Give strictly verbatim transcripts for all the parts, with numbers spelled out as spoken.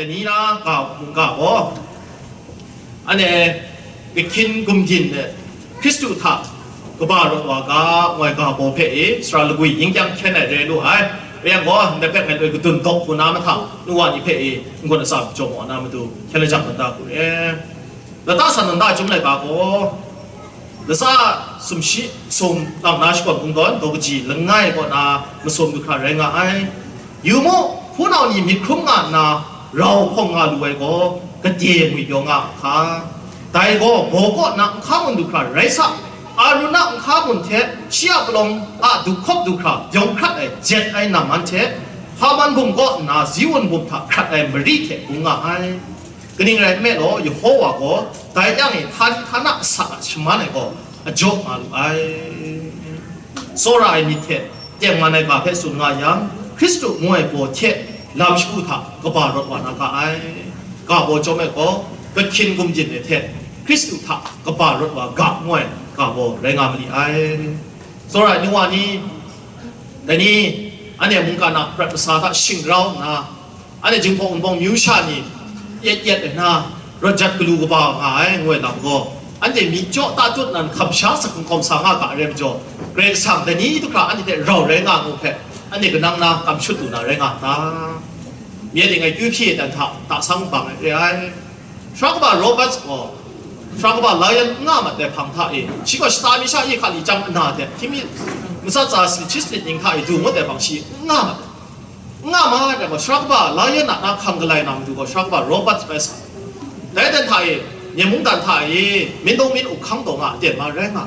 Ni na ga mungga gaw, anhte kahkyin gumdin de Hkristu hta kaba rawt wa ga, ngoi ga baw hpe e, sara lagwi yin kyang hkyen ai re lu ai. Rai yang gaw, ndai hpe ngai loi kadun dawk hku na mahtang, nu wa ni hpe e, n-gun atsam jaw maw na matu, hkyen lajang kata hku re. Lata san nta chyum laika gaw, latsa sumshi sum lang na shakawn kungdawn daw kaji langai kaw na masum du hkra rai nga ai. Yu mu, hpunau ni myit hkrum nga nna, rau hpawng nga lu ai gaw, gade ngwi pyaw nga a hka. Dai gaw baw kaw na nhka mun du hkra rai sa, Arun a nhka mun hte shi a palawng a du hkawp du hkra byawng hkrat ai jet ai namman hte, Haman bum kaw nna Ziwun bum hta hkrat ai mari hte bung nga ai. Kaning rai nme law, Yehowa gaw dai yang e htani htana asak a shaman ai gaw ajaw nga lu ai. Tsawra ai myit hte tengman ai ga hpe tsun nga yang, Hkristu ngu ai baw hte lam shagu hta kaba rawt wa na ga ai. Ga baw chyawm ai gaw, kahkyin gumdin ai hte Hkristu hta kaba rawt wa ga ngu ai ga baw rai nga ma li ai. Tsawra ai nu wa ni, dai ni, anhte mungkan a prat masa hta shing rau nna, anhte Jinghpaw Wunpawng myu sha ni yet yet ai na, rawt jat galu kaba nga ai, ngu ai lam gaw, anhte myi jaw tatut nan hkam sha sakang kawm sa nga ga ai rai majaw, Karai Kasang dai ni du hkra anhte hte rau rai nga ngu hpe, anhte kanang na kam shut lu na rai nga ta? Mi de ngai kyu hpyi ai dan hta, ta sang bang ai re ai. Sara kaba Roberts gaw, sara kaba Lyon n nga mat ai hpang hta e, shi gaw shata mi sha e hka li chyang ana hte, hkying mi matsat tsa sanit shi sanit ning hta e du ngut ai hpang shi n nga mat ai. N nga ma ai gaw, sara kaba Lyon a na hkang galai na matu gaw, sara kaba Roberts bai sa. Dai dan hta e, Myen mungdan hta e, Myen dong Myen up hkang taw nga aten ma rai nga.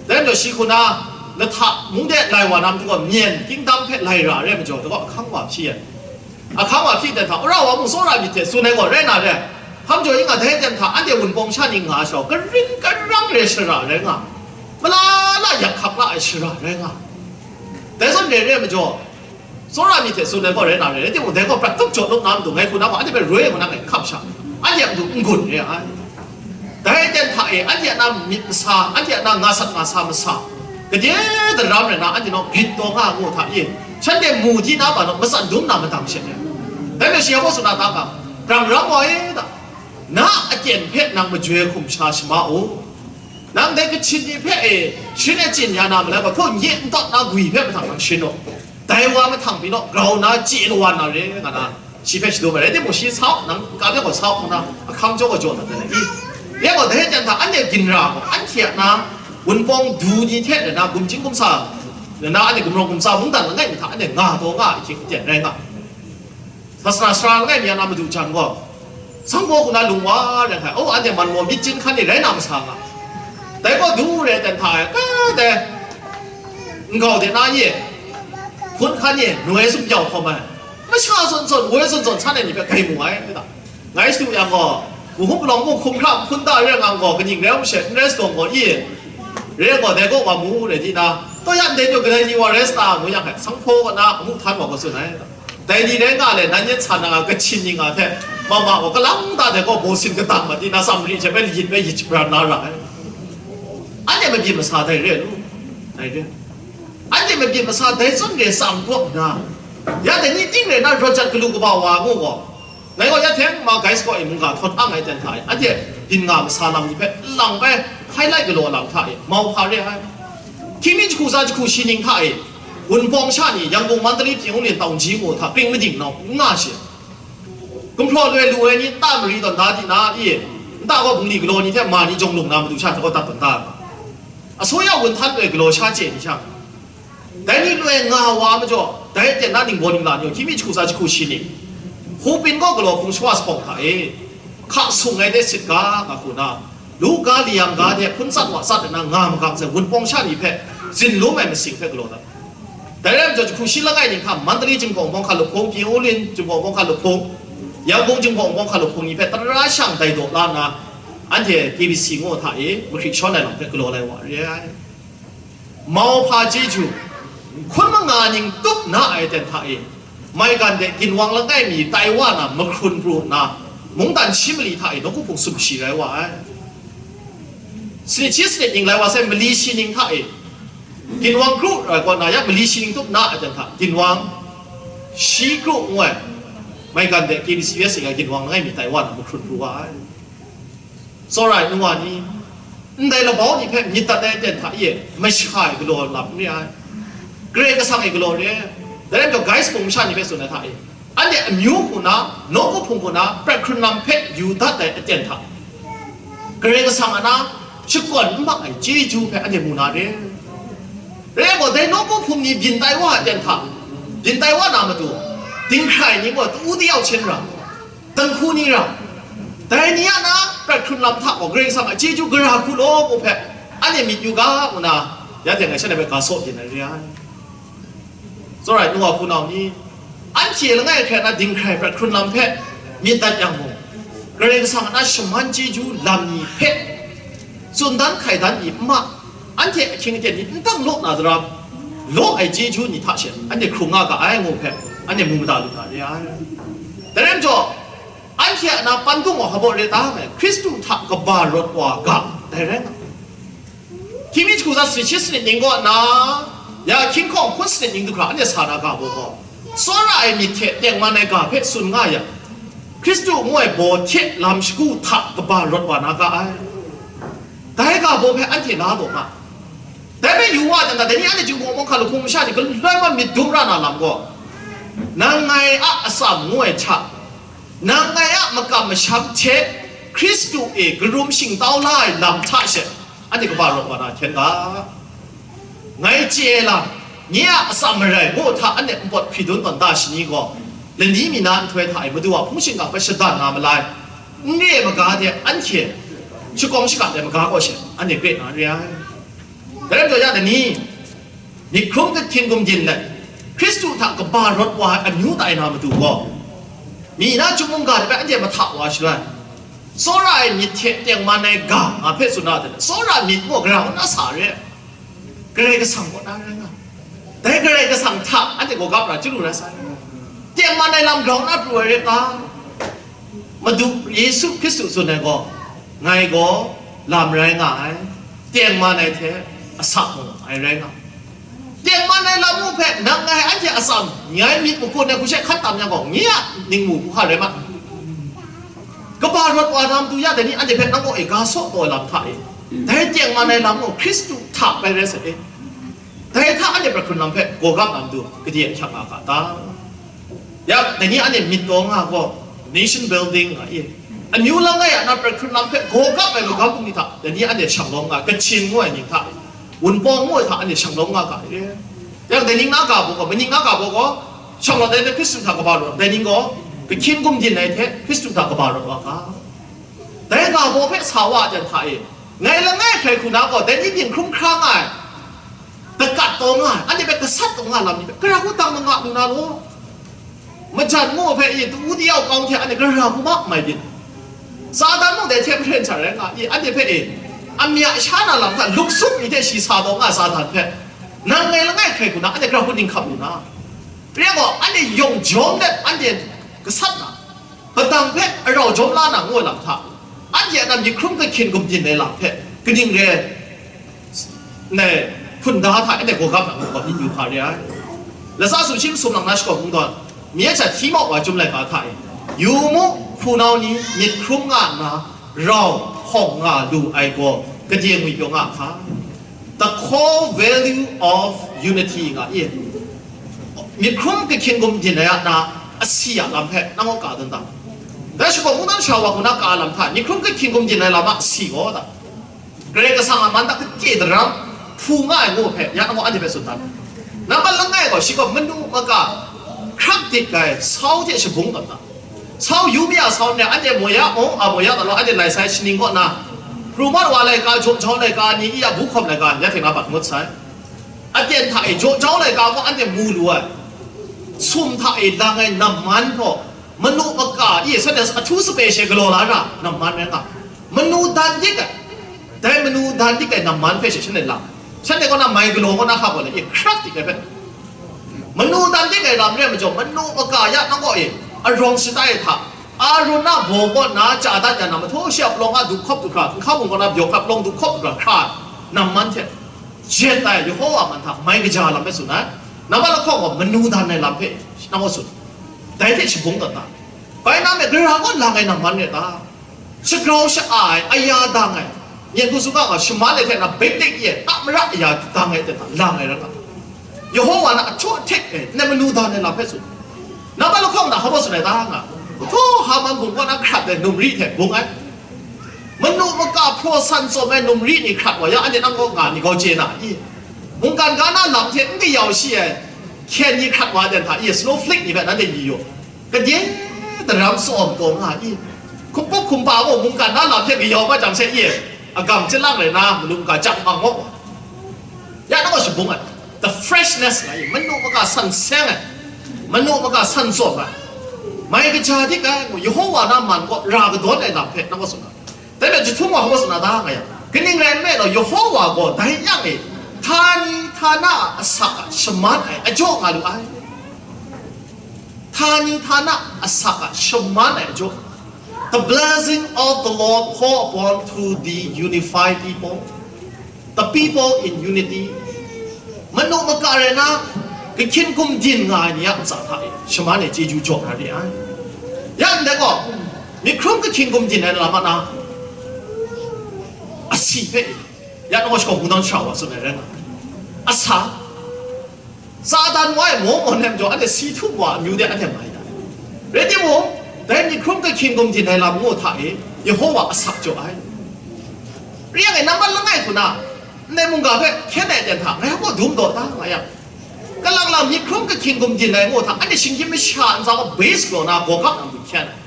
Dai majaw shi hku na, lahta mung de lai wa na matu gaw, Myen kingdom hpe lai ra ai rai majaw, dai gaw ahkang wa hpyi ai. Ahkang wa hpyi dan hta, wora wa mung tsawra myit hte tsun ai gaw rai na re. Hpa majaw ing a, dai dan hta anhte Wunpawng sha ning nga ai sha gaw, karin karang re shara rai nga, mala la yak hkak la ai shara rai nga. Dai zawn re re majaw, tsawra myit hte tsun ai gaw rai na re, rai timung, dai gaw prat tup jaw lup na matu, ngai hku na gaw anhte hpe roi ai ngu na ngai hkam sha, anhte a matu n-gun re ai. Dai aten hta e, anhte a na myit masa, anhte a na nga sat nga sa masa, gade daram rai na, anhte naw grit taw nga ngu hta e, shanhte mu di na ma naw, matsan dum na madang shet ai. Dai hpe shi yawng gaw tsun na ta ga, Brang ram wa e da, na a kyen hpe nang majoi hkum sha shama u. Nang dai Kachin ni hpe e, shin e chyin ya na malai gaw, hpaw nye n tawt na gwi hpe mahtang nang shin u. Dai wa mahtang pyi naw, grau na chye lawan na re, nga na, shi hpe shadum ai rai timung, shi sau, nang ka hpe gaw sau hkawng na, ahkang jaw gaw jaw dat ai i? Ya gaw, dai jan hta anhte ginra gaw, anhte a na Wunpawng du ni hte rai na, gumjing gumsa, rai na, anhte gumrawng gumtsa mungdan langai mi hta anhte nga taw nga ai hkying aten rai nga. Sasana sara langai mi a na madu jan gaw, Sanghpaw hku na lung wa rai hkai, o, anhte man maw myit chyen hkan ni rai na masa nga. Dai gaw du re ai ten hta e, ka dai, nkau de na ye, hpun hkan ye, noi sum jau hkawm ai, masha zawn zawn, woi zawn zawn san ai ni hpe grai mu ai, ngai shadu yang gaw, Wuhung palawng mung hkum hkra hpun da re nga gaw, kaning rai hpung she, n rai sadawng gaw, i, re gaw, dai gaw wa mu, rai di na, taw ya ndai nyu kadai ni wa rai sa ta, ngu yang hkai, Sanghpaw kaw na amu htan wa gaw tsun ai. Dai ni rai nga le, nan yen sa na nga, Kachin ni nga hte, ma ma gaw, kalang ta dai gaw, baw sin kadang ma di na, tsam mari hte bai layit bai yit shabran na ra ai. Anhte mabyin masa dai re lu, dai re. Anhte mabyin masa dai zawn re tsam kaw nna, ya dai ni ting rai na, rawt jat galu kaba wa ngu gaw, ngai gaw ya hte ma Gais kaw e mungga htawn ang ai ten hta e, anhte byin nga masa lam ni hpe lang bai hpai lai galaw lam hta e, mau hpa re ai. Hkying mi jahku tsa jahku shi ning hta e, Wunpawng sha ni, Yangon, Mandalay, Pying Wun Lin, Taung Ji ngu hta, kring mading nau n nga shi. Gumhpraw loi lu ai ni, nta mari tawn da di na i? Nta gaw bungli galaw ni hte ma ni jawng lung na matu sha hta gaw dat tawn da ai. Asuya wun htan loi galaw sha chye ni sha, dai ni loi nga wa majaw, dai aten na ningbaw ningla ni gaw, hkying mi jahku tsa jahku shi ning, Hupin gaw galaw hpung shawa sa hkawng hta e, hka sung ai de sit ga, nga hku na, Lu ga, liyang ga hte hpun tsat wa tsat ai na nga magam sai, Wunpawng sha ni hpe zinlum ai masing hpe galaw dat. Dai rai majaw, jahku shi langai ning hta, Mandalay Jinghpaw Wunpawng hkalup hpung, Pying Wun Lin Jinghpaw Wunpawng hkalup hpung, Yangon Jinghpaw Wunpawng hkalup hpung ni hpe tara shang dai daw la nna, anhte K B C ngu hta e mahkri shawn ai lam hpe galaw lai wa re ai. Mau hpa chyeju, hkun manga ning tup na ai ten hta e, maigan de ginwang langai mi tai wa na, mahkrun pru nna, mungdan shi mali hta e nawku hpung sumshi rai wa ai. Sanit shi sanit ning lai wa sai, mali shi ning hta e, ginwang kru rai kaw na, ya mali shi ning tup na ai ten hta, ginwang shi kru ngu ai. Maigan de K B C S a ginwang langai mi tai wa na mahkrun pru wa ai. Tsawra ai nu wa ni, ndai labau ni hpe myit dat ai aten hta e masha ai galaw lam n re ai, Karai Kasang e galaw re ai. Dai rai majaw, guys, hpung masha ni hpe tsun ai hta e, anhte amyu hku na, nawku hpung hku na, prat hkrun lam hpe yu dat ai aten hta, Karai Kasang a na shakawn n mak ai chyeju hpe anhte mu na re. Rai yang gaw, dai nawku hpung ni byin tai wa ai aten hta, byin tai wa na matu, dinghkrai ni gaw, tu di yau hten ra, dinghku ni ra, dai ni a na prat hkrun lam hta gaw, Karai Kasang a chyeju gara hku law mu hpe, anhte myit yu ga, ngu na, ya teng ngai shanhte hpe ga saw byin ai re ai. Tsawra ai nu wa hpunau ni, anhte langai hkrai na dinghkrai prat hkrun lam hpe myit dat yang mung, Karai Kasang a na shaman chyeju lam ni hpe tsun dan hkai dan mi n ma, anhte ahkying aten ni n dang law na daram, law ai chyeju ni hta she anhte hkrung nga ga ai ngu hpe, anhte mu mada lu na re ai. Dai rai majaw, anhte a na pandung wa hpa baw re ta ai, Hkristu hta kaba rawt wa ga, dai rai nga. Hkying mi jahku tsa sanit shi sanit ning kaw na, ya hkying hkawng hkun sanit ning du hkra anhte sa na ga baw gaw, tsawra ai myit hte tengman ai ga hpe tsun nga yang, Hkristu ngu ai baw hte lam shagu hta kaba rawt wa na ga ai. Dai ga baw hpe anhte la taw nga. Dai hpe yu wa jang ga, dai ni anhte Jinghpaw mung hkalup hpung masha ni galoi wa myit dum ra na lam gaw, nang ngai a atsam ngu ai hta, nang ngai a makam masham hte Hkristu e karum shingtau la ai lam hta she, anhte kaba rawt wa na hkyen ga. Ngai chye ai lam, nye a atsam marai ngu hta anhte npawt hkridun tawn da shani gaw, lani mi na nhtoi hta e Madu a hpung shingkang hpe shadan nga malai, n re ai maga de anhte shakawng shakap ai maga kaw she, anhte gre na re ai. Dai rai majaw, ya dai ni, myit hkrum kahkyin gumdin let, Hkristu hta kaba rawt wa ai amyu tai na matu gaw, mi na chyum mungga de hpe anhte mahta wa shaloi, tsawra ai myit hte tengman ai ga nga hpe tsun na hte, tsawra myit gaw gara kaw na sa re, Karai Kasang kaw na rai nga. Dai Karai Kasang hta anhte gaw gap ra chyalu rai sai. Tengman ai lam grau na pru ai rai ta? Madu Yesu Hkristu tsun ai gaw, ngai gaw lam rai nga ai, tengman ai hte asak mung ai rai nga. Tengman ai lam mung hpe nang ngai anhte atsam, ngai myit makun ai hku she hkan tam yang gaw, nye a ningmu hku hka rai ma. Kaba rawt wa na matu ya dai ni anhte hpe nang kaw e ga saw taw ai lam hta e, dai tengman ai lam mung Hkristu hta bai rai sa e. Dai hta anhte prat hkrun lam hpe gawgap na matu gade ahkyak nga ga ta? Ya, dai ni anhte myit taw nga gaw, nation building nga i, amyu langai a na prat hkrun lam hpe gawgap ai magam bungli hta, dai ni anhte shanglawm nga, Kachin ngu ai ning hta, Wunpawng ngu ai hta anhte shanglawm nga ga i. Ya, dai ning na ga baw gaw, maning na ga baw gaw, shanglawm ai hte Hkristu hta kaba rawt, dai ning gaw, kahkyin gumdin ai hte Hkristu hta kaba rawt wa ga. Dai ga baw hpe sa wa ai jan hta e, ngai langai hkrai hku na gaw, dai ni byin hkrum hkra nga ai, dakat taw nga ai, anhte hpe gasat taw nga ai lam ni hpe, gara hku dang manga lu na law? Majan ngu hpe i, tu di yau kau hte anhte gara hku ma mai byin. Satan mung dai hte mahkren sha rai nga i, anhte hpe e, amya sha na lam hta luk sup mi hte shi sa taw nga ai Satan hpe, nang ngai langai hkrai hku na anhte gara hku ning hkap lu na? Rai gaw, anhte yawng jawm let anhte gasat na, padang hpe arau jawm la na ngu ai lam hta, anhte a na myit hkrum kahkyin gumdin ai lam hpe kaning re ai, hpun da hta anhte gawgap na ngu gaw myit yu hpa re ai. Lasa sumshi masum lang na shakawn kungdawn, mi a hta hti mau wa chyum laika hta e, yu mu, hpunau ni myit hkrum nga nna, rau hkawng nga lu ai gaw, gade ngwipyaw nga hka. The core value of unity nga i, myit hkrum kahkyin gumdin ai a na asi a lam hpe nang gaw ka dan ta. Dai shakawn kungdawn sha wa hku na ka lam hta, myit hkrum kahkyin gumdin ai lam a asi gaw ta? Karai Kasang a man hta kade daram hpu nga ai ngu hpe, ya nang gaw anhte hpe tsun dan. Nambat langai gaw, shi gaw manu maka hkrak dik ai sau hte shabung tawn ta. Sau yu mi a sau nre, anhte moya mung, a moya taw law, anhte lai sai shaning kaw na, pru mat wa laika, jaw jau laika, ni i a bu hkawm laika, ya hte na bat ngut sai. Aten hta e jaw jau laika gaw anhte mu lu ai. Sum hta e lang ai namman gaw, manu maka i, shanhte ahtu sape she galaw la ra namman rai nga. Manu dan dik ai, dai manu dan dik ai namman hpe she shanhte lang. Shanhte kaw na mai galaw kaw na hka gaw le, i hkrak dik ai hpe. Manu dan dik ai lam re ai majaw, manu maka ya nang gaw e, arawng shatai hta, Arun a baw kaw na chya dat ya na, mahtaw shi a palawng a du hkawp du hkra, nhka bung kaw na byaw hkra palawng du hkawp du hkra hkra ai namman hte, jet ai Yehova man hta mai kaja lam hpe tsun ai. Nambat lahkawng gaw manu dan ai lam hpe nang gaw tsun, dai hte shabung tawn na. Bai na me, gara kaw lang ai nang man rai ta? Shagrau sha-a ai, aya dang ai, myen hku sumga nga shaman ai hte na bekdek ye, ta mara aya dang ai hte na lang ai rai nga. Yehova na ahtu ahtek e, nai manu dan ai lam hpe tsun. Nang hpa lahkawng na hpa tsun ai ta nga. Hpaw Haman bung kaw na hkrat ai numri hte bung ai. Manu maka hpraw san tsawm ai numri ni hkrat wa ya, anhte nang kaw nga ni kau chye na i? Mungkan ga na lam hte n kayau shi ai hkyen ni hkrat wa ai ten hta i? Snowflake ni hpe nanhte yu yu. Kade daram tsawm taw nga i? Hkumpup hkumpa gaw mungkan na lam hte kayau mat jang she i? Agam chyalang rai na, manu maka chyang hpang maw? Ya na gaw shabung ai. The freshness nga i, manu maka san seng ai, manu maka san tsawm ai, mai kaja dik ai, ngu Yehova na man kaw ra kadawn ai lam hpe na gaw tsun ai. Dai hpe jahtum wa hpa tsun na ta nga yang, kaning rai nme law, Yehova gaw dai yang e, htani htana a asak a shaman ai ajaw nga lu ai. Htani htana a asak a shaman ai ajaw. The blessing of the Lord pour upon to the unified people, the people in unity. Manu maka rai na, kahkyin gumdin nga ai ni a ntsa hta e shaman e chyeju jaw na re ai. Ya ndai gaw, myit hkrum kahkyin gumdin ai lam a na, asi hpe, ya nang gaw shakawn hpung dang shara wa tsun ai rai nga ai. Asa, Satan wa e maw maw nem jaw, anhte si htum wa amyu de anhte mai da. Rai timung, dai myit hkrum kahkyin gumdin ai lam ngu hta e, Yehova asak jaw ai. Re yang e, nambat langai hku na, ndai mungga hpe hkyen ai ten hta, ngai hpa dum daw da nga yang, kalang lang myit hkrum kahkyin gumdin ai ngu hta, anhte shinggyim masha ntsa gaw base galaw na, gawgap nang du hkyen ai.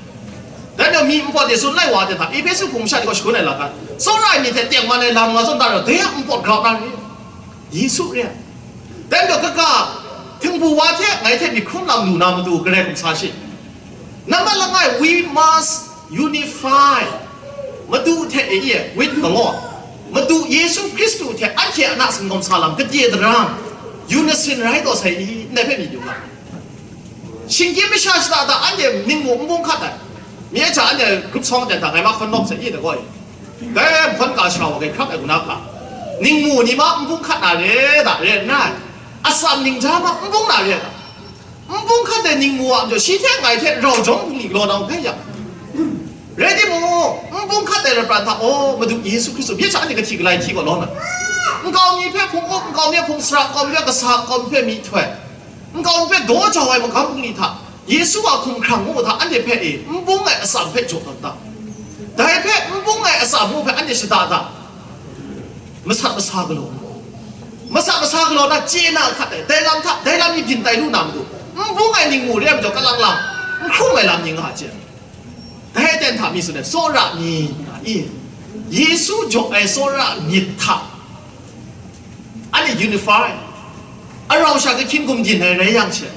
Dai majaw, mi npawt de tsun lai wa ten hta, Ehpesu hpung masha ni gaw shangun ai laga, tsawra ai myit hte tengman ai lam nga zawn da rau, dai a npawt grau na re. Yesu re ai. Dai majaw, kaga, htingbu wa hte ngai hte myit hkrum lam lu na matu, Karai Kasang sa shi. Nambat langai, we must unify. Madu hte e, with the Lord. Madu Yesu Hkristu hte anhte a na singkawm sa lam, kadye daram, unison rai taw sai i, ndai hpe myit yu nga. Shinggyim masha shada da anhte ningmu n bung hkat ai. Mi a hta anhte grup sawng ten hta ngai ma hkawn nawk sai i da gaw i. Dai hkawn ka sha wa gai hkrak ai guna hka, ningmu ni ma n bung hkat na re da, re nna, atsam ningja ma n bung na re da. N bung hkat ai ningmu a majaw, shi hte ngai hte rau jawng bungli galaw na hpe yang, rai timung, n bung hkat ai lapran hta, aw, Madu Yesu Hkristu, bye hta anhte kahti galai hti gaw lawm ai. Nkau mi hpe hpung up, nkau mi hpe hpung sara, nkau mi hpe kasa, nkau mi hpe myihtoi, nkau mi hpe daw jau ai magam bungli hta, Yesu a hkumhkrang ngu hta anhte hpe e, n bung ai atsam hpe jaw dat ta. Dai hpe n bung ai atsam ngu hpe anhte shada da. Masat masa galaw, masat masa galaw na chye na hkat ai, dai lam hta, dai lam ni byin tai lu na matu, n bung ai ningmu re ai majaw, kalang lang n hkrum ai lam ni nga ai hte, dai aten hta mi tsun ai, tsawra ni nga i, Yesu jaw ai tsawra myit hta, anhte unify, arau sha kahkyin gumdin ai rai yang she,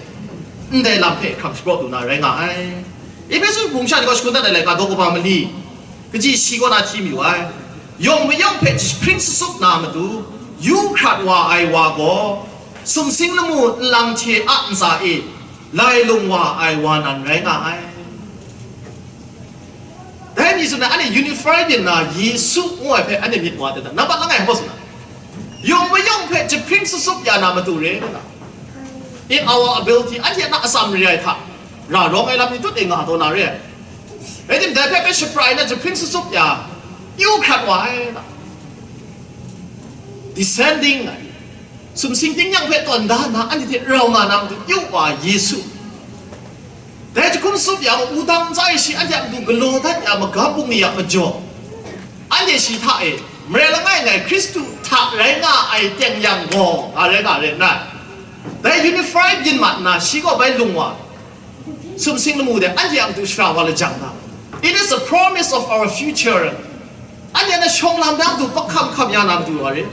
ndai lam hpe hkrang shapraw lu na rai nga ai. Ehpesu hpung sha ni gaw shakun dat ai laika daw kaba mali, kaji shi kaw na hti mayu ai. Yawng mayawng hpe jahpring sasup na matu, yu hkrat wa ai wa gaw, sumsing lamu nlang hte a ntsa e lai lung wa ai wa nan rai nga ai. Dai mi tsun ai, anhte unify byin na Yesu ngu ai hpe anhte myit wa ai ta? Nambat langai hpa tsun ai. Yawng mayawng hpe jahpring sasup ya na matu re na, in our ability, anhte a na atsam re ai hta, ra rawng ai lam ni tut e nga taw na re ai. Rai tim, dai hpe hpe shaprai na jahpring sasup ya, yu hkrat wa ai na, descending ai, sumsing tingnyang hpe tawn da nna, anhte hte rau nga na matu yu wa ai Yesu. Dai jahkum sasup ya gaw, wudang ntsa e shi anhte a matu galaw dat ya magam bungli a majaw, anhte shi hta e marai langai ngai Hkristu hta rai nga ai teng yang gaw, nga rai nga rai nna, dai unify byin mat nna, shi gaw bai lung wa, sumsing lamu de anhte a matu shara wa lajang na, it is a promise of our future. Anhte na shawng lam na matu, pakham hkam ya na matu wa re.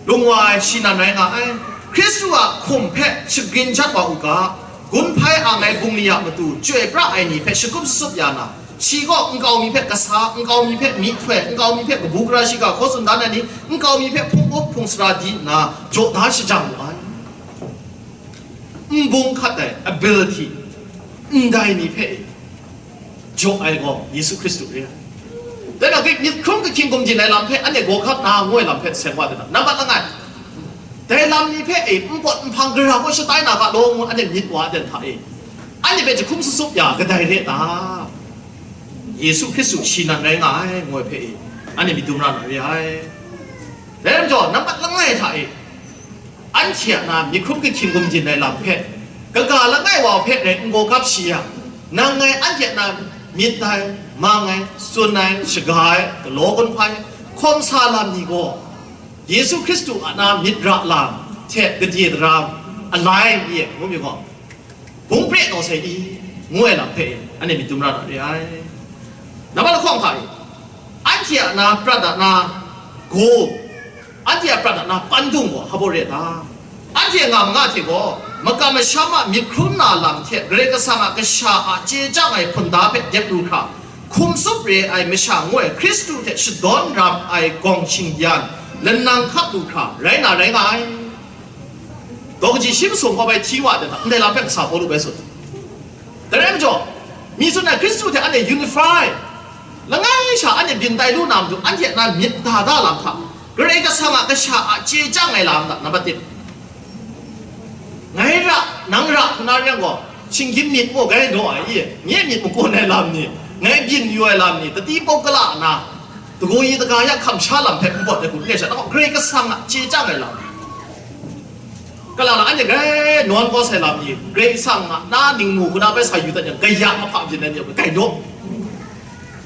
Lung wa ai shi nan rai nga ai. Hkristu a hkum hpe shagrin jat wa u ga, gun hpai ang ai bungli a matu chyoi pra ai ni hpe shakut sasup ya na, shi gaw nkau mi hpe kasa, nkau mi hpe myihtoi, nkau mi hpe kabu gara shiga hkaw tsun dan ai ni, nkau mi hpe hpung up hpung sara di nna jaw da shajang wu ai. N bung hkat ai ability ndai ni hpe jaw ai gaw Yesu Hkristu re ai. Dai na, myit hkrum kahkying gumdin ai lam hpe anhte gaw hkap na ngu ai lam hpe seng wa ai ta? Nambat langai, dai lam ni hpe e npawt nhpang gara gaw shatai na ga law ngu anhte myit wa ai hta e, Anhte hpe jahkum sutsup ya kadai re ta? Yesu Hkristu shi nan rai nga ai, ngu ai hpe e, anhte myit dum ra na re ai. Dai lam jaw, nambat langai hta e, anhte a na myit hkrum kahkying gumdin ai lam hpe, kaga langai wa hpe rai n gaw gap shi yang, nang ngai anhte a na myit tai, mang ai, tsun ai, shaga ai, galaw gun hpai, hkawm sa lam ni gaw, Yesu Hkristu a na myit ra lam hte gade daram alai ni e, ngu myit gaw, bung pre taw sai i, ngu ai lam hpe anhte myit dum ra na re ai. Nambat lahkawng hta e, anhte a na prat a na gaw, anhte a prat a na pandung gaw hpa baw re ta? Anhte nga ma nga hte gaw, makam masham a myit hkrum na lam hte Karai Kasang a kasha a chye chyang ai hpunda hpe dep lu hkra, hkum tsup re ai masha ngu ai Hkristu hte shadawn ram ai gawng shingyan lanang hkap lu hkra rai na rai nga ai. Daw kaji shi masum kaw bai hti wa ai hta, ndai lam hpe kasa Pawlu bai tsun. Dai rai majaw, mi tsun ai Hkristu hte anhte unify, langai sha anhte byin tai lu na matu, anhte a na myit da da lam hta, Karai Kasang a kasha a chye chyang ai lam hta, nambat tit. Ngai ra, nang ra hkuna rai yang gaw, shinggyim myit gaw gai daw ai i, nye myit makun ai lam ni, ngai byin yu ai lam ni, tati pawk kala na, dagu yi daga ya hkam sha lam hpe n bawt ai hku n re sha, nang gaw Karai Kasang a chye chyang ai lam. Kalang lang anhte grai nawn kau sai lam ni, Karai Kasang a na ningmu hkuna bai sa yu dat yang, gaya mahpa byin ai ni a gai daw.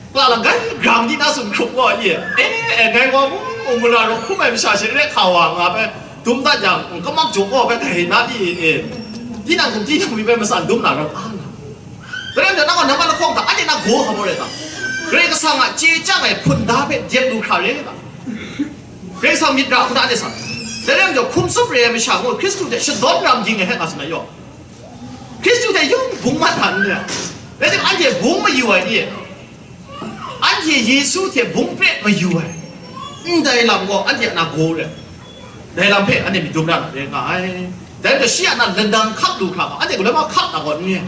Kalang lang grai grang di na tsun hkrup gaw i, e, e, ngai wa mu, mara rawk hkum ai masha she re hka wa nga bai dum dat yang, kamak jaw gaw bai grai na di, e, tinang hkum tinang mi bai matsan dum na rawk a na. Dai rai nna, nang gaw nambat lahkawng hta, anhte na gaw hpa maw rai ta? Karai Kasang a chye chyang ai hpunda hpe dep lu hkra re ta? Karai Kasang myit ra hkuna anhte sa. Dai rai majaw, hkum tsup re ai masha ngu Hkristu hte shadawn ram ging ai hpe nga tsun ai yaw. Hkristu hte yung bung mat hta n re ai. Rai timung, anhte bung mayu ai ni, anhte Yesu hte bung pret mayu ai, ndai lam gaw anhte a na gaw re ai. Dai lam hpe anhte myit dum ra na re nga ai. Dai majaw, shi a na lanang hkap lu hkra ma, anhte galoi ma hkap na gaw n re ai.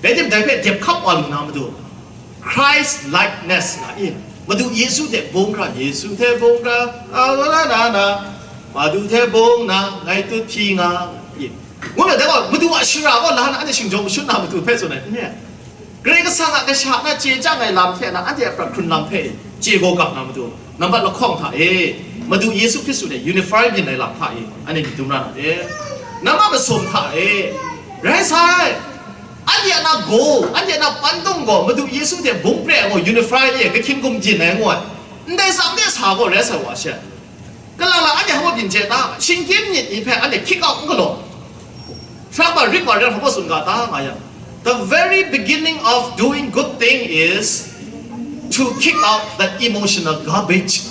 Rai timung, dai hpe dep hkap wa lu na matu, Christ likeness nga i, Madu Yesu hte bung hkra, Yesu hte bung hkra, a, na, na, na, na, Madu hte bung na, ngai tut hpyi nga, i. Ngu na, dai gaw, Madu a shara gaw la na, anhte shinggyim mashun na matu hpe tsun ai, n re ai. Karai Kasang a kasha na chye chyang ai lam hte na, anhte a prat hkrun lam hpe chye gaw gap na matu, nambat lahkawng hta e, Madu Yesu Hkristu hte unify byin ai lam hta e, anhte myit dum ra na re. Nambat masum hta e, rai sai, anhte a na gaw, anhte a na pandung gaw, Madu Yesu hte bung pre ai gaw unify e, kahkying gumdin ai ngu ai. Ndai tsang de sa gaw rai sai wa she. Kalang lang anhte hpa byin chye ta? Shinggyim myit ni hpe anhte kick out n galaw. Hkra ma rik wa ren hpa tsun ga ta nga yang, the very beginning of doing good thing is to kick out the emotional garbage.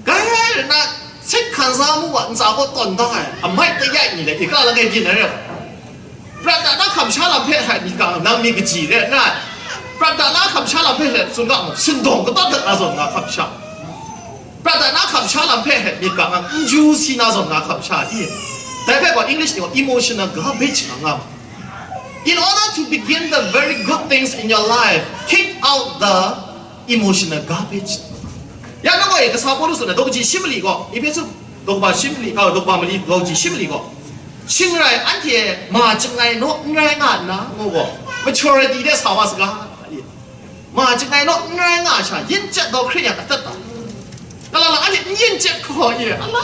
Kai na, စိတ်ခံစားမှု wa ntsa gaw tawn da ai, a mai tayai ni le, i ka la gai byin ai re. Prat da na hkam sha lam hpe hte myit ga nang myit kaji re nna, prat da na hkam sha lam hpe hte tsun ga mu, sindawng kataw dat na zawn nga hkam sha. Prat da na hkam sha lam hpe hte myit ga nang n ju si na zawn nga hkam sha i. Dai hpe gaw English ni gaw emotional garbage nga nga mu. In order to begin the very good things in your life, kick out the emotional garbage. Ya nang gaw e, kasa Pawlu tsun ai, daw kaji shi mali gaw, Ehpesu daw kaba shi mali, a, daw kaba mali, daw kaji shi mali gaw, shing rai anhte ma chyangai naw n rai nga nna, ngu gaw, maturity de sa wa saga, ma chyangai naw n rai nga sha, yin chyet gaw Hkristu a atat ta. Kalang lang anhte n yin chyet hkaw e, ala,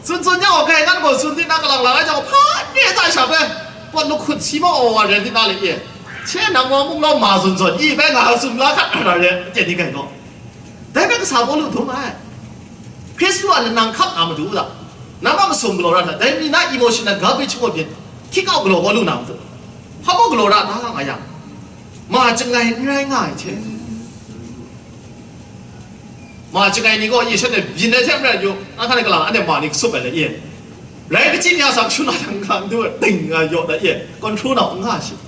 tsun tsun yang gaw, kai ngan gaw tsun di na, kalang lang ai jang gaw, hpa ne ta sha bai, pawt lahkut si ma wa wa ren di na le e. She nang wa mung lau ma zawn zawn i bai nga tsun la hkat na re, chye ni kai gaw. Dai bai kasa Pawlu dum ai. Hkristu a lanang hkap na matu u ta? Nambat masum galaw ra hta, dai mi na emotional garbage ngu byin, hkying au galaw kau lu na matu? Hpa mung galaw ra ta nga yang, ma chyangai n rai nga ai hte. Ma chyangai ni gaw, ye shanhte byin ai hte maren yu, a hkan e kalang anhte ma ni kasup ai le ye. Rai kachyi mi a sa kashun na hta n ga n du ai, ting nga yaw da ye, control na n nga shi.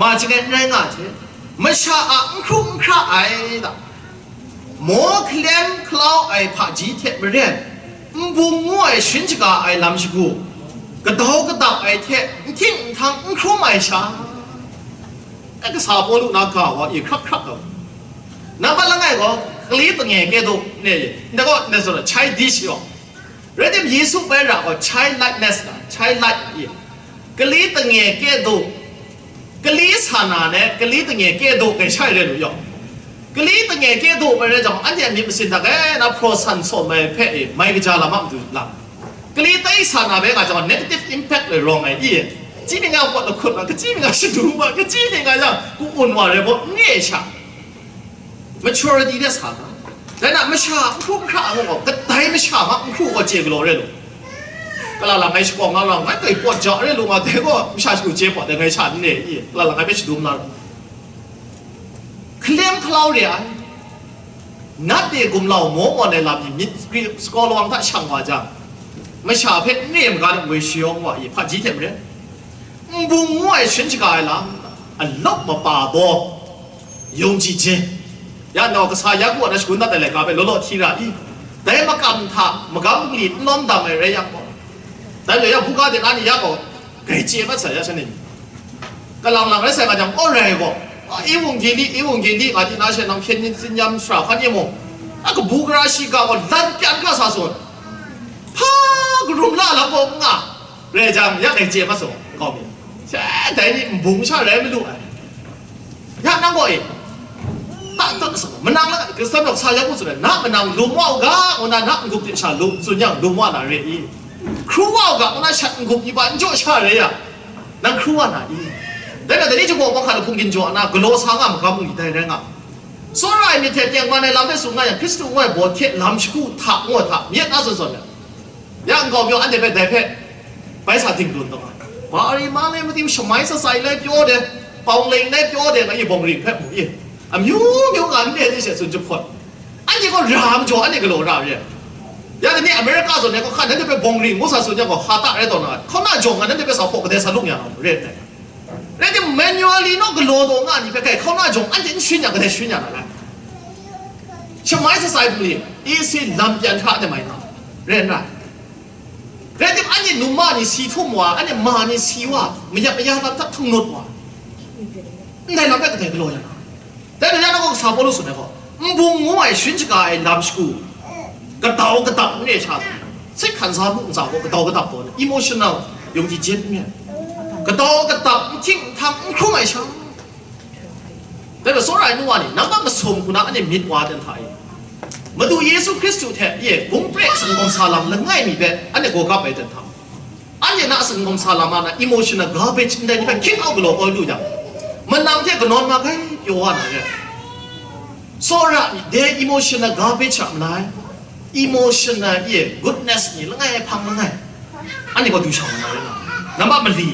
Ma chyangai n rai nga ai hte, masha a n hkru n hkra ai ta? Maw hkalem hkalau ai hpaji hte maren, n bung ngu ai sharin shaga ai lam shagu, kadau kadap ai hte n hkying n htang n hkrum ai sha. Ai kasa Pawlu na ga wa e hkrak hkrak ai. Nambat langai gaw, kali pange kye du, ne, ndai gaw, ndai zawn, childish yaw. Rai tim, Yesu bai ra gaw, childlikeness na, childlike na, i. Kali tange kye daw, kali sa na ne, kali tange kye daw kai shai re lu yaw. Kali tange kye daw ai rai jang, anhte a myit masin hta e na hpraw san sawm ai hpe e, mai kaja lam a matu lam. Kali tai sa na bai nga jang, negative impact le rawng ai i. Kaji mi nga pawt lahkut ma, kaji mi nga shadu ma, kaji mi nga yang ku-un wa rai baw, n re sha. Maturity de sa ga. Dai na masha n hkru n hkra a ngu gaw, kadai masha ma n hkru gaw chye galaw re lu. Kala lang ngai shapawng nga lang, ngai kai pawt ja re lu nga, dai gaw masha shadu chye pawt dai ngai sha n re i, kala lang ngai hpe shadum la lu. Hkalem hkalau re ai. Nat de gumlau maw maw ai lam ni myit sakri sakaw lawang hta shang wa jang, masha hpe n re maga de ngoi shayawng wa i, hpaji hte maren. Nbung ngu ai sharin shaga ai lam, alawp mapa baw, yawng ji jin. Ya nau kasa ya ku na shagun dat ai laika hpe law law hti ra i? Dai makam hta magam magli n lawm dam ai rai yang gaw, dai majaw ya buga de na ni ya gaw, grai chye mat sai ya sha ni. Kalang lang rai sai nga jang, aw rai gaw, a, Ewangeli, Ewangeli nga di na she nang hpyen yin tsin yam sara hkan ye mung, a kabu gara shiga gaw lan pyan ga sa sun. Hpa karum la lam gaw n nga. Rai jang, ya kai chye mat saw, nkau mi. She, dai ni nbung sha rai malu ai. Ya nang gaw e, ta tut sa, manang la, Kristan rawk sa ya ku tsun ai, na manang lum wa u ga, ngu na, na n-gup hte sha lum, tsun yang lum wa na re i? Hkru wa u ga, ngu na, shat n-gup ni ba n jaw sha re ya, nang hkru wa na i? Dai na, dai ni jangwa wa hka lahkung gin jaw na, galaw sa nga magam ni dai rai nga. Tsawra ai myit hte tengman ai lam hpe tsun nga yang, Hkristu ngu ai baw hte lam shagu hta ngu ai hta, myit na zawn zawn ya. Ya nkau pyaw anhte hpe dai hpe bai sa dingdun taw ai. Bari ma le madi shamai satsai lai pyaw de, paung leng lai pyaw de, nga i bawng ring hpe mu i. Amyu myu nga n re ni she tsun jahpawt. Anhte gaw ra majaw, anhte galaw ra re. Ya ni America zawn ni gaw hkan nanhte hpe bawng ring ngu sa tsun yang gaw, ha ta rai taw na ai. Hkauna jawng nga nanhte hpe sa hpaw kadai sa lung ya na mu, re ai. Rai timung, manually naw galaw taw nga ni hpe kai hkauna jawng anhte n sharin yang, kadai sharin ya na rai? Shamai satsai bungli, isi lam pyan hkra de mai nga, rai n rai? Rai tim, anhte numa ni si htum wa, anhte ma ni si wa, mayat maya lam hta htung nut wa, ndai lam rai kadai galaw ya na? Dai rai yang, nang gaw kasa Pawlu tsun ai gaw, nbung ngu ai sharin shaga ai lam shagu, gadau gadap n re sha, sai hkan sa mu ntsa gaw gadau gadap taw, emotional, yawng di jet n re, gadau gadap, n hting n htang, n hkrum ai sha. Dai gaw, tsawra ai nu wa ni, nang hpa masum hku na anhte myit wa dan hta e, Madu Yesu Hkristu hte ye, bung pre sanggawm sa lam langai mi hpe anhte gaw gap ai dan hta, anhte na sanggawm sa lam a na emotional garbage ndai ni hpe hkying au galaw kau lu yang, manang hte kanawn ma gai pyaw wa na re. Tsawra myit de emotional garbage a malai, emotional ye goodness ni langai hpang langai, anhte gaw du shang na rai na, nang hpa mali.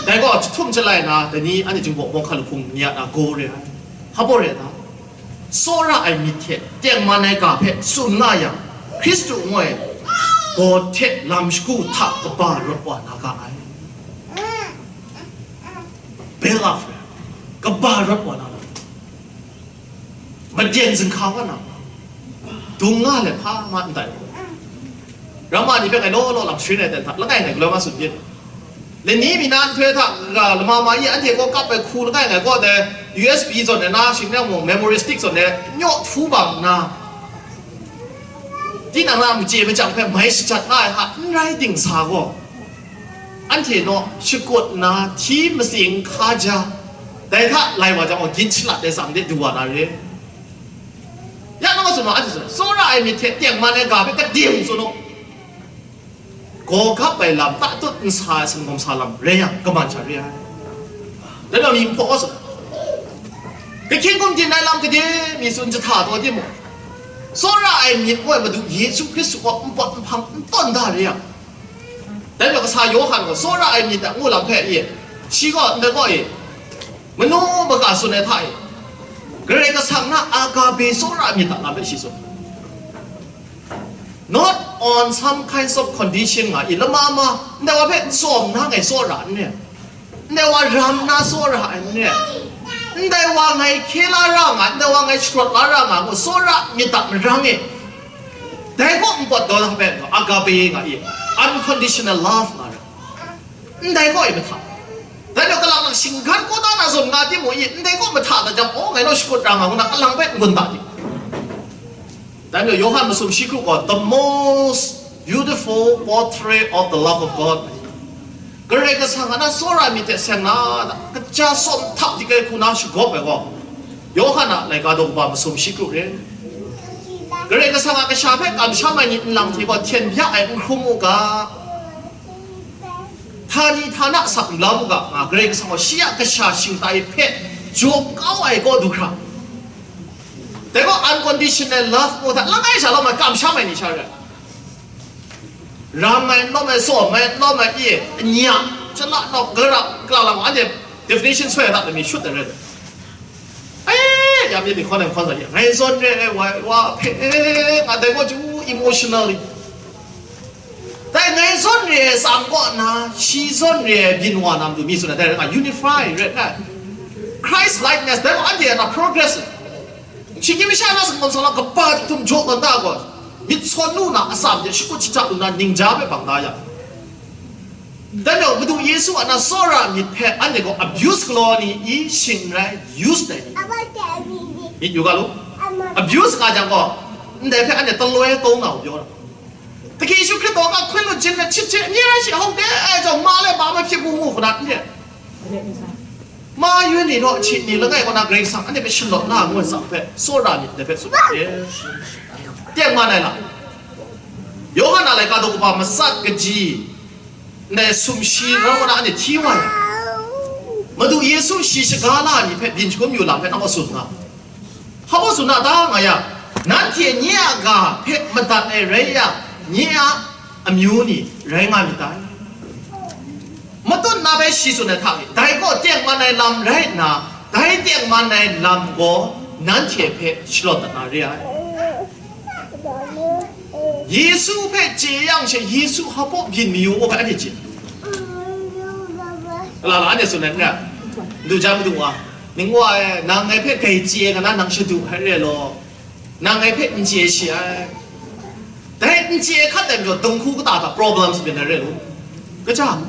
Dai gaw jahtum jalai na, dai ni anhte Jinghpaw Bawng hkan lahkung ni a na gaw re ai. Hpa baw re ta? Tsawra ai myit hte tengman ai ga hpe tsun nga yang, Hkristu ngu ai baw hte lam shagu hta kaba rawt wa na ga ai. Bel a hpe kaba rawt wa na ga ai. Maden zinghka wa na, dung nga let hpa ma n tai. Ramma ni hpe ngai law law lam sharin ai dan hta, langai ngai galaw ma tsun byin. Lani mi na nhtoi hta, ga lama ma i anhte kaw kap ai hku langai ngai kaw dai, U S B zawn ai na, shing nang mung memory stick zawn ai, nyaw htu bang nna, tinang na machye machyang hpe mai shajat nga ai hta n rai dingsa gaw, anhte naw shakut nna hti matsing hkaja, dai hta lai wa jang gaw, gin shalat ai tsang de du wa na re. Ya nang tsun ma, anhte tsun, tsawra ai myit hte tengman ai ga hpe kading tsun u. Gaw gap ai lam, tatut nsa ai sanggawm sa lam rai yang, kaman sha re ai. Dai gaw mi hpaw sa, kahkying gumdin ai lam gade mi tsun jahta taw timung, tsawra ai myit ngu ai Madu Yesu Hkristu gaw npawt nhpang n tawn da re yang, dai gaw kasa Yawhan gaw tsawra ai myit a ngu lam hpe e, shi gaw ndai gaw e, manu maga tsun ai hta e, Karai Kasang na agape tsawra ai myit a lam hpe shi tsun. Not on some kinds of condition nga i, lama ma, ndai wa hpe tsawm na ngai tsawra n re, ndai wa ram na tsawra ai n re, ndai wa ngai hkye la ra nga, ndai wa ngai sharawt la ra nga ngu tsawra myit a marang e, dai kaw npawt daw na hpe agape nga i, unconditional love nga ra. Ndai kaw e mahta. Dai majaw kalang lang shinggan kaw da na zawn nga timung i, ndai kaw mahta da jang, oh, ngai naw shakut ra nga ngu na, kalang hpe n-gun da di. Dai majaw Yawhan masum shi kru gaw, the most beautiful portrait of the love of God. Karai Kasang a na tsawra myit hte seng na, kaja sawm htap dik ai hku na shagawp ai gaw, Yawhan a laika daw kaba masum shi kru re. Karai Kasang a kasha hpe kamsham ai ni nlang hte gaw hten bya ai n hkrum u ga, htani htana asak n la mu ga, nga Karai Kasang gaw shi a kasha shingtai hpe jaw kau ai kaw du hkra, dai gaw unconditional love mu hta langai sha lawm ai kamsham ai ni sha rai. Ram ai n lawm ai, sawm ai n lawm ai, e, nya, chana nawk, gara, kala lam, anhte definition soi ai hta mi shut ai rai. Eh, ya mi ni hkawn ai hkawn sa ye, ngai zawn re ai, wa, wa, hpe, eh, nga dai gaw ju emotionally. Dai ngai zawn re ai tsam kaw na, shi zawn re ai byin wa na matu mi tsun ai, dai rai nga unify rai nna, Christ likeness, dai gaw anhte a na progress. Shinggyim masha na singpawm sa na kaba htum jaw tawn da gaw, myit sawn lu na atsam hte shakut shata lu na ningja hpe bang da ya. Dai majaw, Madu Yesu a na tsawra myit hpe anhte gaw abuse galaw ni i, shing n rai, use dai ni. Myit yu ga lu. Abuse nga jang gaw, ndai hpe anhte taloi taw na u pyaw na. Dahki Yesu Hkristu a hkun lu jin na chit chye, nye rai shi hau de ai jawng, ma le ma mahpyi mu mu hku na n re. Ma yun ni raw chyi ni langai kaw na Karai Kasang anhte hpe shalawt na ngu ai tsang hpe, tsawra myit dai hpe tsun ai. Tengman ai lam. Yawhan a laika daw kaba matsat kaji, ndai sumshi rau na anhte hti wa ai. Madu Yesu shi shaga la ni hpe byin shangun yu lam hpe nang gaw tsun nga. Hpa baw tsun na ta nga yang, nanhte nye a ga hpe madat ai rai yang, nye a amyu ni rai nga myit dai. Matut na bai shi tsun ai hta e, dai gaw tengman ai lam rai nna, dai tengman ai lam gaw nanhte hpe shalawt dat na re ai. Yesu hpe chye yang she, Yesu hpa baw byin mayu gaw hpe anhte chye. Lala anhte tsun ai n rai, du jan madu wa, ning wa e, nang ngai hpe grai chye nga na nang shadu hkrai re law, nang ngai hpe n chye shi ai. Dai n chye hkat ai majaw, dinghku kata hta problems byin ai re lu. Kaja?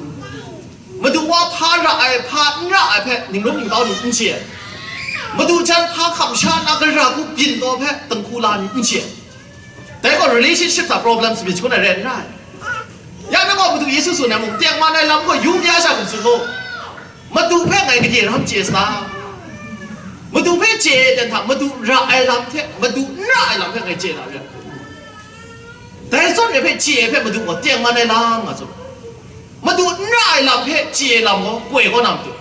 Madu wa hpa ra ai, hpa n ra ai hpe ningrum ningtau ni n chye ai. Madu jan hpa hkam sha na gara hku byin taw hpe dinghku la ni n chye ai. Dai gaw relationship hta problems byin shangun ai re n rai. Ya na gaw Madu Yesu tsun ai mung, tengman ai lam gaw yu mi a sha hkum tsun mu. Madu hpe ngai gade ram chye sa? Madu hpe chye ai ten hta, Madu ra ai lam hte, Madu n ra ai lam hpe ngai chye na re. Dai zawn e hpe chye ai hpe Madu gaw tengman ai lam nga tsun. Madu n ra ai lam hpe chye ai lam gaw koi kau na matu.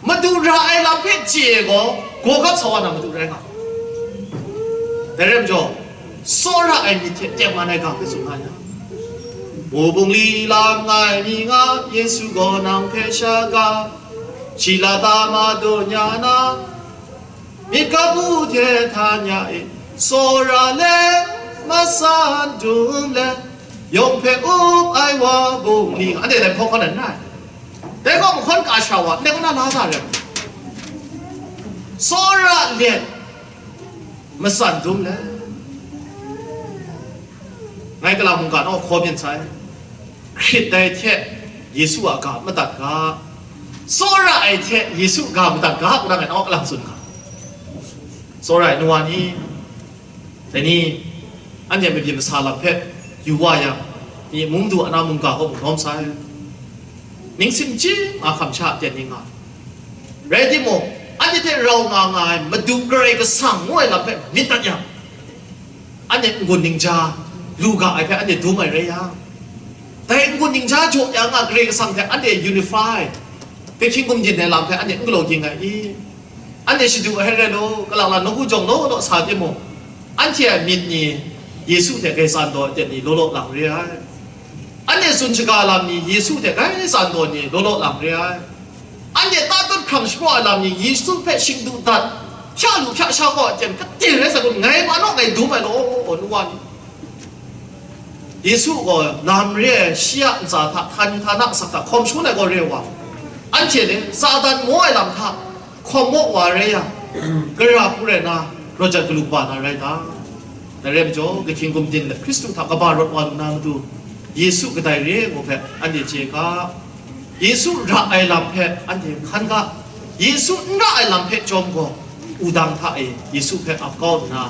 Madu ra ai lam hpe chye ai gaw, gawgap sa wa na matu rai nga. Dai rai majaw, tsawra ai myit hte tengman ai ga hpe tsun nga yang, Wubung li lam ngai mi nga, Yesu gaw nang hpe shaga, shi lata madu nya na, myit kabu hte hta nya e, tsawra let, matsan dum let, yawng hpe up ai wa bung ni, anhte dai hpawk hkawn ai n rai. Dai gaw mahkawn ka sha wa, ndai kaw na la sa re. Tsawra let, matsan dum let, ngai kalang mungga naw hkaw byin sai. Hkrit dai hte Yesu a ga madat ga, tsawra ai hte Yesu ga madat ga, ngu na ngai naw kalang tsun ga. Tsawra ai nu wa ni, dai ni, anhte mabyin masa lam hpe yu wa yang, myi mung du ana mungga kaw mung lawm sai. Ningsin chyi nga hkam sha ten ni nga. Rai timung, anhte hte rau nga nga ai Madu Karai Kasang ngu ai lam hpe myit dat yang, anhte n-gun ningja lu ga ai hpe anhte dum ai rai yang, dai n-gun ningja jaw ya nga Karai Kasang hte anhte unify, gahkying gumdin ai lam hpe anhte n galaw ging ai i? Anhte shadu ai rai law, kalang la nawku jawng law law sa timung, anhte a myit ni Yesu hte grai tsan taw ai ten ni law law lang re ai. Anhte tsun shaga lam ni Yesu hte grai tsan taw ni law law lang re ai. Anhte tatut hkrang shapraw ai lam ni Yesu hpe shing du dat, hpya lu hpya sha kau ai ten katen rai sa kun, ngai ma naw ngai dum ai law, nu wa ni. Yesu gaw lam re ai shi a ntsa hta, htan htana asak hta hkawm shangun ai gaw re wa, anhte le Satan maw ai lam hta hkawm maw wa rai yang, gara hku rai na, raw jat galu kaba na rai ta? Dai rai majaw, gahkying gumdin let Hkristu hta kaba rawt wa lu na matu, Yesu kadai re ai gaw hpe anhte chye ga. Yesu ra ai lam hpe anhte hkan ga. Yesu n ra ai lam hpe chyawm gaw, wudang hta e Yesu hpe ap kau nna,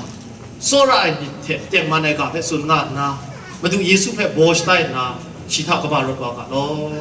tsawra ai myit hte tengman ai ga hpe tsun nga nna, Madu Yesu hpe baw shatai nna, shi hta kaba rawt wa ga law.